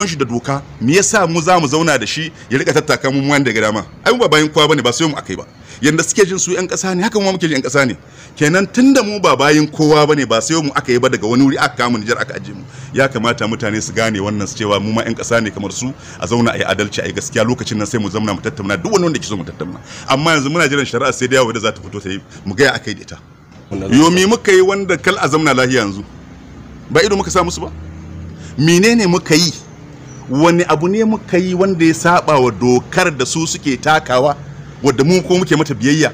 Shi da doka, me yasa mu za mu zauna da shi ya rika tattaka mu wanda ga dama? Ai mu ba bayin kowa bane, ba sai mu akai ba. Yanda suke jin su yan kasa ne, haka mu muke jin yan kasa ne. Kenan tunda mu ba bayin kowa bane, ba sai mu aka yi ba, daga wani wuri aka kama Nijar aka aje mu. Ya kamata mutane su gane wannan, su cewa mu ma yan kasa ne kamar su, a zauna a yi adalci, a yi gaskiya. Lokacin nan sai mu zauna mu tattauna duk wani wanda ke so mu tattauna. Amma yanzu muna jiran shari'a sai da yawo da za ta fito ta yi mu ga ya aka yi da ita. Yomi muka yi wanda kal a zamna lahiya yanzu? Ba ido muka sa musu ba? Menene muka yi? Wani abu ne muka yi wanda ya saba wa dokar da su suke takawa, wadda mu ko muke mata biyayya?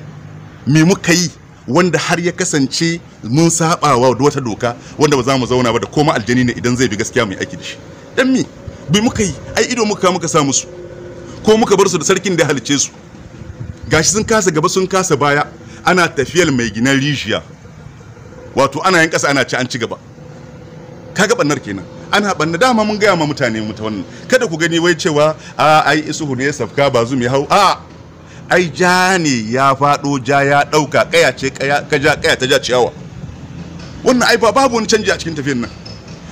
Me muka yi wanda har ya kasance mun saba wa wata doka wanda ba za mu zauna ba da koma aljani ne idan zai bi gaskiya mai aiki da shi? Dan mi bi muka yi? Ai ido muka sa musu, ko muka bar su da sarkin da halicce su. Gashi sun kasa gaba, sun kasa baya, ana tafiyar mai ginan rijiya, wato ana yin kasa ana ci an ci gaba. Kaga bannar kenan, ana banna. Dama mun gaya ma mutane mu ta wannan, kada ku gani wai cewa a ai isuhu ne ya safka ba zu mai hau. A ai ja ne ya fado, ja ya dauka, kaya ce kaya ka ja, kaya ta ja ciyawa. Wannan ai babu wani canji a cikin tafiyar nan.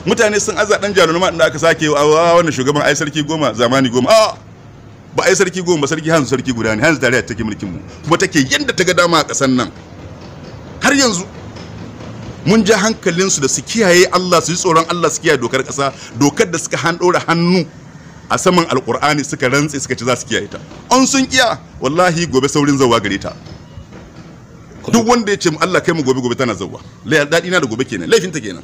Mutane sun aza dan jalunuma inda aka sake a wannan shugaban, ai sarki 10 zamani 10. A ba ai sarki 10 ba, sarki hanzu sarki guda ne. Hanzu tarayya take mulkin mu, kuma take yanda ta ga dama a kasan nan. Har yanzu mun ja hankalinsu da su kiyaye Allah, su ji tsoron Allah, su kiyaye dokar ƙasa, dokar da suka ɗora hannu a saman Alƙur'ani suka rantse suka ci za su kiyaye ta. An sun kiya, wallahi gobe saurin zawa gare ta. Duk wanda ya ce mu Allah kai mu gobe, gobe tana zawa. Daɗi na da gobe kenan, laifinta kenan.